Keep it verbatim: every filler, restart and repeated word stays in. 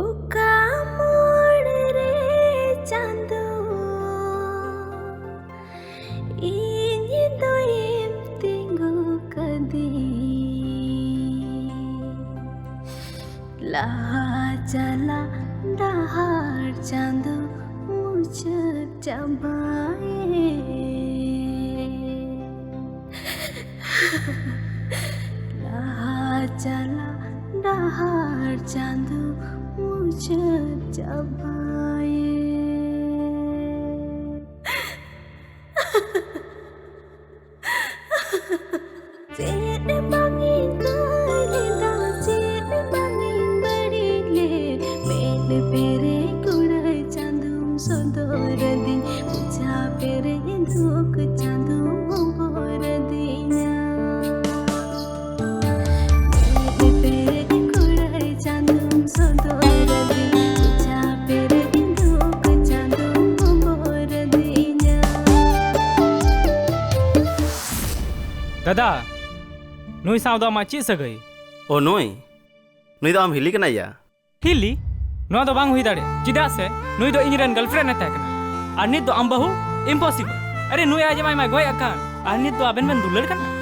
ᱚᱠᱟ ᱢᱳᱲ ᱨᱮ ᱪᱟᱸᱫᱚ ᱤᱧ ᱫᱚᱭᱮᱢ ᱛᱤᱸᱜᱩ ᱠᱟᱹᱫᱤᱧ? ᱞᱟᱦᱟ ᱪᱟᱞᱟᱜ ᱰᱟᱦᱟᱨ ᱪᱟᱸᱫᱚ ᱢᱩᱪᱟᱹᱫ ᱪᱟᱵᱟᱭᱮᱱ᱾ ᱞᱟᱦᱟ ᱪᱟᱞᱟᱜ ᱰᱟᱦᱟᱨ ᱪᱟᱸᱫᱚ ᱢᱩᱪᱟᱹᱫ ᱪᱟᱵᱟᱭᱮᱱ᱾ ᱪᱮᱫ ᱵᱟᱝᱤᱧ ᱠᱟᱹᱭ ᱞᱮᱫᱟ, ᱪᱮᱫ ᱵᱟᱝᱤᱧ ᱵᱟᱹᱲᱤᱡ ᱞᱮᱫ, ᱢᱮᱫ ᱯᱮᱨᱮᱡ ᱠᱩᱲᱟᱹᱭ ᱪᱟᱸᱫᱚᱢ ᱥᱚᱫᱚᱨ ᱟᱹᱫᱤᱧ, ᱢᱚᱪᱟ ᱯᱮᱨᱮᱡ ᱫᱩᱠ ᱪᱟᱸᱫᱚᱢ ᱦᱚᱵᱚᱨ ᱟᱹᱫᱤᱧᱟ᱾ ᱢᱮᱫ ᱯᱮᱨᱮᱡ ᱠᱩᱲᱟᱹᱭ ᱪᱟᱸᱫᱚᱢ ᱥᱚᱫᱚᱨ ᱟᱹᱫᱤᱧ, ᱢᱚᱪᱟ ᱯᱮᱨᱮᱡ ᱫᱩᱠ ᱪᱟᱸᱫᱚᱢ ᱦᱚᱵᱚᱨ ᱟᱹᱫᱤᱧᱟ᱾ ᱫᱟᱫᱟ, ᱱᱩᱭ ᱥᱟᱶ ᱫᱚ ᱟᱢᱟᱜ ᱪᱮᱫ ᱥᱟᱹᱜᱟᱹᱭ? ᱳ ᱱᱩᱭ? ᱱᱩᱭ ᱫᱚ ᱟᱢ ᱦᱤᱞᱤ ᱠᱟᱱᱟᱭ ᱭᱟ? ᱦᱤᱞᱤ? ᱱᱚᱣᱟ ᱫᱚ ᱵᱟᱝ ᱦᱩᱭ ᱫᱟᱲᱮᱭᱟᱜᱼᱟ, ᱪᱮᱫᱟᱜ ᱥᱮ ᱱᱩᱭ ᱫᱚ ᱤᱧ ᱨᱮᱱ girlfriend ᱮ ᱛᱟᱦᱮᱸ ᱠᱟᱱᱟ᱾ ᱟᱨ ᱱᱤᱛ ᱫᱚ ᱟᱢ ᱵᱟᱹᱦᱩ? Impossible᱾ ᱟᱨᱮ, ᱱᱩᱭ ᱟᱡ ᱡᱟᱶᱟᱭ ᱢᱟᱭ ᱜᱚᱡ ᱟᱠᱟᱱ, ᱟᱨ ᱱᱤᱛ ᱫᱚ ᱟᱵᱮᱱ ᱵᱮᱱ ᱫᱩᱞᱟᱹᱲ ᱠᱟᱱᱟ?